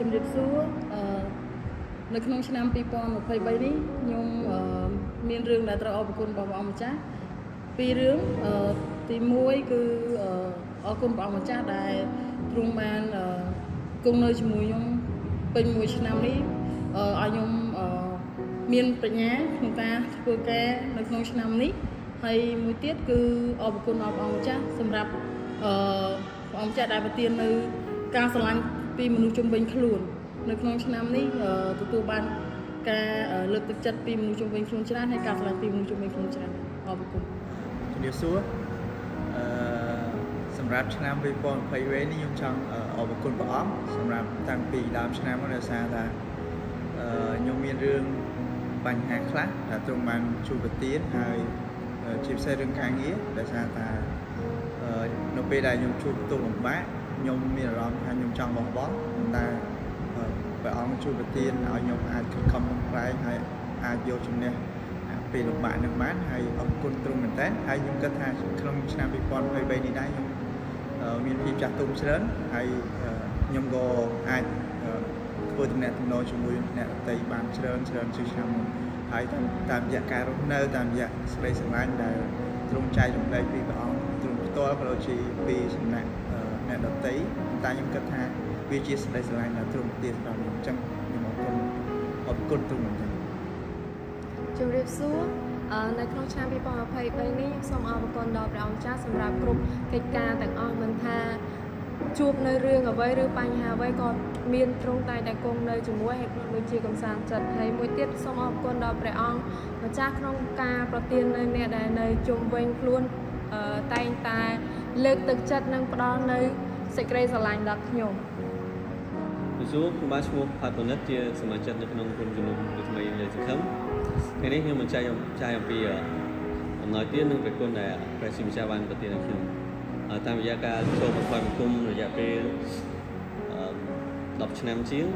ជំរាបសួរអឺនៅក្នុងឆ្នាំ2023នេះខ្ញុំអឺមានរឿងដែលត្រូវអរគុណរបស់ព្រះអង្គម្ចាស់ពីររឿងអឺទី1គឺអឺអរគុណព្រះអង្គម្ចាស់ដែលទ្រង់បានអឺគង់នៅជាមួយខ្ញុំពេញមួយឆ្នាំនេះអឺឲ្យខ្ញុំអឺមានប្រាជ្ញាក្នុងការធ្វើការនៅក្នុងឆ្នាំនេះហើយមួយទៀតគឺអរគុណដល់ព្រះអង្គម្ចាស់សម្រាប់អឺព្រះអង្គម្ចាស់ដែលប្រទាននៅការស្រឡាញ់ពីមនុស្សជុំវិញខ្លួន នៅក្នុងឆ្នាំនេះអឺទទួលបានការលើកទឹកចិត្តពីមនុស្សជុំវិញខ្លួនច្រើនហើយការស្រឡាញ់ពីមនុស្សជុំវិញខ្លួនច្រើនអរគុណ ជំរាបសួរអឺសម្រាប់ឆ្នាំ2023នេះខ្ញុំចង់អរគុណព្រះអង្គសម្រាប់តាំងពីដើមឆ្នាំមកដោយសារថាអឺខ្ញុំមានរឿងបញ្ហាខ្លះដែលទ្រង់បានជួយប្រទានហើយជាពិសេសរឿងការងារដោយសារថាអឺនៅពេលដែលខ្ញុំជួបទុក្ខលំបាកខ្ញុំមានអារម្មណ៍ថាខ្ញុំចង់បោះបង់ប៉ុន្តែព្រះអង្គជួយប្រទានឲ្យខ្ញុំអាចខិតខំប្រឹងប្រែងហើយអាចយកជំនះ ពេលលំបាកនឹងបានហើយអរគុណទ្រង់មែនតើហើយខ្ញុំគិតថាក្នុងឆ្នាំ2023នេះដែរខ្ញុំមានភាពចាស់ទុំច្រើនហើយខ្ញុំក៏អាចធ្វើទំនាក់ទំនងជាមួយអ្នកដទៃបានច្រើនច្រើនជាងឆ្នាំមុនហើយតាមតាមរយៈការរស់នៅតាមរយៈសេចក្តីស្រឡាញ់ដែលទ្រង់ចែករំលែកពីព្រះអង្គទ្រង់ផ្ទាល់ក៏ដូចជាពីសំណាក់អ្នកដទៃតែខ្ញុំគិតថាវាជាសេចក្តីស្រឡាញ់ដែលទ្រង់ទានសម្រាប់ខ្ញុំអញ្ចឹងខ្ញុំអរគុណអរគុណទ្រង់មែនតើ ជំរាបសួរអឺនៅក្នុងឆ្នាំ2023នេះខ្ញុំសូមអរគុណដល់ព្រះអង្គម្ចាស់សម្រាប់គ្រប់កិច្ចការទាំងអស់មិនថាជួបនៅរឿងអ្វីឬបញ្ហាអ្វីក៏មានទ្រង់តែតែគង់នៅជាមួយហើយដូចជាកំសាន្តចិត្តហើយមួយទៀតសូមអរគុណដល់ព្រះអង្គម្ចាស់ក្នុងការប្រទាននៅអ្នកដែលនៅជុំវិញខ្លួនអឺតែងតែលើកទឹកចិត្តនិងផ្ដល់នៅសេចក្តីស្រឡាញ់ដល់ខ្ញុំ ជំរាបសួរខ្ញុំបាទឈ្មោះផាត់ពនិតជាសមាជិកនៅក្នុងក្រុមជំនុំវិថ្មីនៃសង្ឃឹមថ្ងៃនេះខ្ញុំនឹងចែកចែកអំពីអំណោយទាននិងព្រះគុណដែលព្រះជាម្ចាស់បានប្រទានឲ្យខ្ញុំតាមរយៈការចូលមកថ្វាយបង្គំរយៈពេល10ឆ្នាំជាង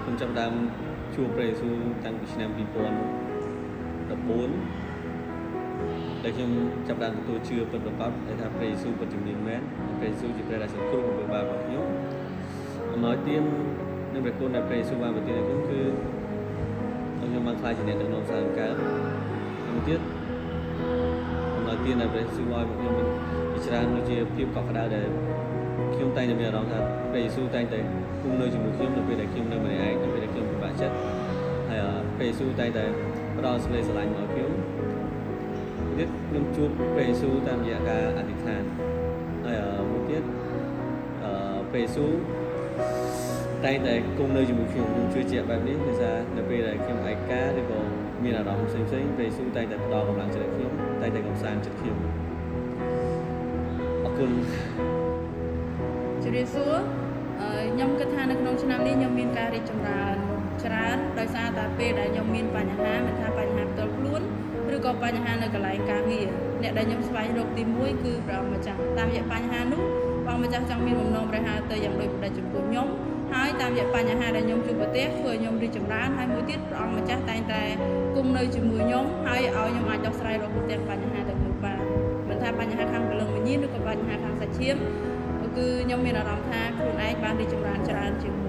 ខ្ញុំចាប់ផ្ដើមជួបព្រះយេស៊ូវតាំងពីឆ្នាំ2014ដែលខ្ញុំចាប់ផ្ដើមទទួលជឿពិតប្រាកដដែលថាព្រះយេស៊ូវពិតជាមានមែនព្រះយេស៊ូវជាព្រះដែលសង្គ្រោះអំពើបាបរបស់ខ្ញុំអំណោយទាននិងព្រះគុណដែលព្រះយេស៊ូវបានប្រទានឲ្យខ្ញុំគឺខ្ញុំបានក្លាយជាអ្នកដឹកនាំសាលកើតហើយមួយទៀតអំណោយទានដែលព្រះយេស៊ូវឲ្យមកខ្ញុំមានជាច្រើនដូចជាភាពកក់ក្ដៅដែលខ្ញុំតែងតែមានអារម្មណ៍ថាព្រះយេស៊ូវតែងតែគង់នៅជាមួយខ្ញុំនៅពេលដែលខ្ញុំនៅម្នាក់ឯងនៅពេលដែលខ្ញុំពិបាកចិត្តហើយព្រះយេស៊ូវតែងតែផ្ដល់សេចក្តីស្រឡាញ់មកខ្ញុំទៀតខ្ញុំជួបព្រះយេស៊ូវតាមរយៈការអធិដ្ឋានហើយមួយទៀតអឺព្រះយេស៊ូវតែងតែគង់នៅជាមួយខ្ញុំខ្ញុំជឿជាក់បែបនេះដោយសារនៅពេលដែលខ្ញុំឯកាឬក៏មានអារម្មណ៍ផ្សេងផ្សេងព្រះយេស៊ូវតែងតែផ្ដល់កម្លាំងចិត្តឲ្យខ្ញុំតែងតែកំសាន្តចិត្តខ្ញុំអរគុណ ជំរាបសួរអឺខ្ញុំគិតថានៅក្នុងឆ្នាំនេះខ្ញុំមានការរីកចម្រើនច្រើនដោយសារតែពេលដែលខ្ញុំមានបញ្ហាមិនថាបញ្ហាផ្ទាល់ខ្លួនឬក៏បញ្ហានៅកន្លែងការងារអ្នកដែលខ្ញុំស្វែងរកទី1គឺព្រះអង្គម្ចាស់តាមរយៈបញ្ហានោះព្រះអង្គម្ចាស់ចង់មានបំណងព្រះハរទៅយ៉ាងដូចម្ដេចចំពោះខ្ញុំហើយតាមរយៈបញ្ហាដែលខ្ញុំជួបប្រទះធ្វើឲ្យខ្ញុំរីកចម្រើនហើយមួយទៀតព្រះអង្គម្ចាស់តែងតែគង់នៅជាមួយខ្ញុំហើយឲ្យខ្ញុំអាចដោះស្រាយរាល់ទាំងបញ្ហាទាំងនោះបានមិនថាបញ្ហាខាងព្រលឹងវិញ្ញាណឬក៏បញ្ហាខាងសាច់ឈាម គឺខ្ញុំមានអារម្មណ៍ថាខ្លួនឯងបានរីកចម្រើនច្រើនជាងមុន។